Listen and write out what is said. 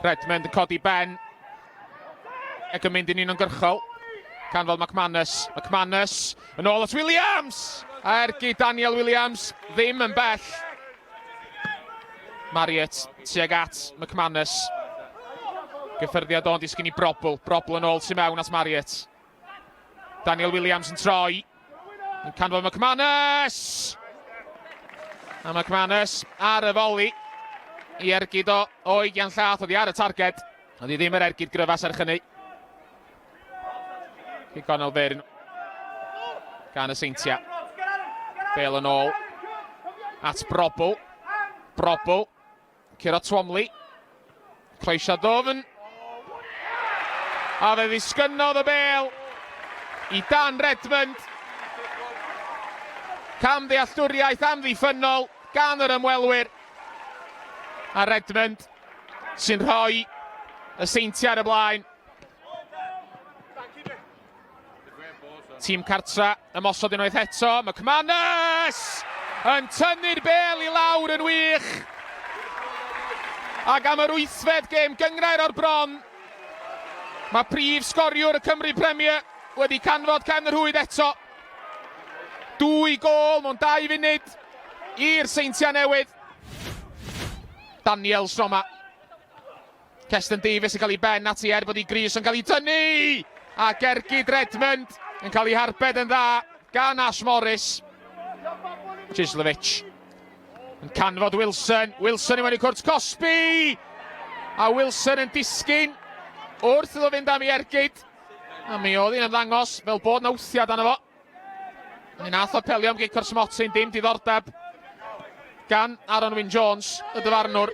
Redmond yn codi ben ac yn mynd yn uniongyrchol. Canfod McManus. McManus yn ôl at Williams! A ergyd Daniel Williams ddim yn bell. Marriott tuag at McManus. Gyffyrddiad o'n disgyn i Brobl. Brobl yn ôl tu mewn at Marriott. Daniel Williams yn troi. Yn canfod McManus! A McManus ar y foli i ergyd o o'i llath oedd hi ar y targed. Oedd hi ddim yr ergyd gryfas serch hynny. Cic gornel fyr gan y Seintiau. Bale yn ôl at Brobl. Brobl. Curo Twomley. Croesiad ddwfn. A fe ddisgynnodd y bel i Dan Redmond. Cam ddealltwriaeth amddiffynnol gan yr ymwelwyr. A Redmond sy'n rhoi y Seintiau ar y blaen. Tîm cartra ymosod unwaith eto. McManus yn tynnu'r bel i lawr yn wych. Ac am yr wythfed gêm gynghrair o'r bron, mae prif sgoriwr y Cymru Premier wedi canfod cefn y rhwyd eto. Dwy gôl mewn dau funud i'r Seintiau Newydd. Daniels tro 'ma. Keston Davies yn cael ei ben ati er bod ei grys yn cael ei tynnu! A ergyd Redmond yn cael ei harbed yn dda gan Ash Morris. Chislovich yn canfod Wilson. Wilson i mewn i cwrt cosbi! A Wilson yn disgyn wrth iddo fynd am ei ergyd. A mi oedd hi'n ymddangos fel bod 'na wthiad arno fo. Mi nath o apelio am gic o'r smotyn, dim diddordeb gan Aaron Wyn Jones, y dyfarnwr.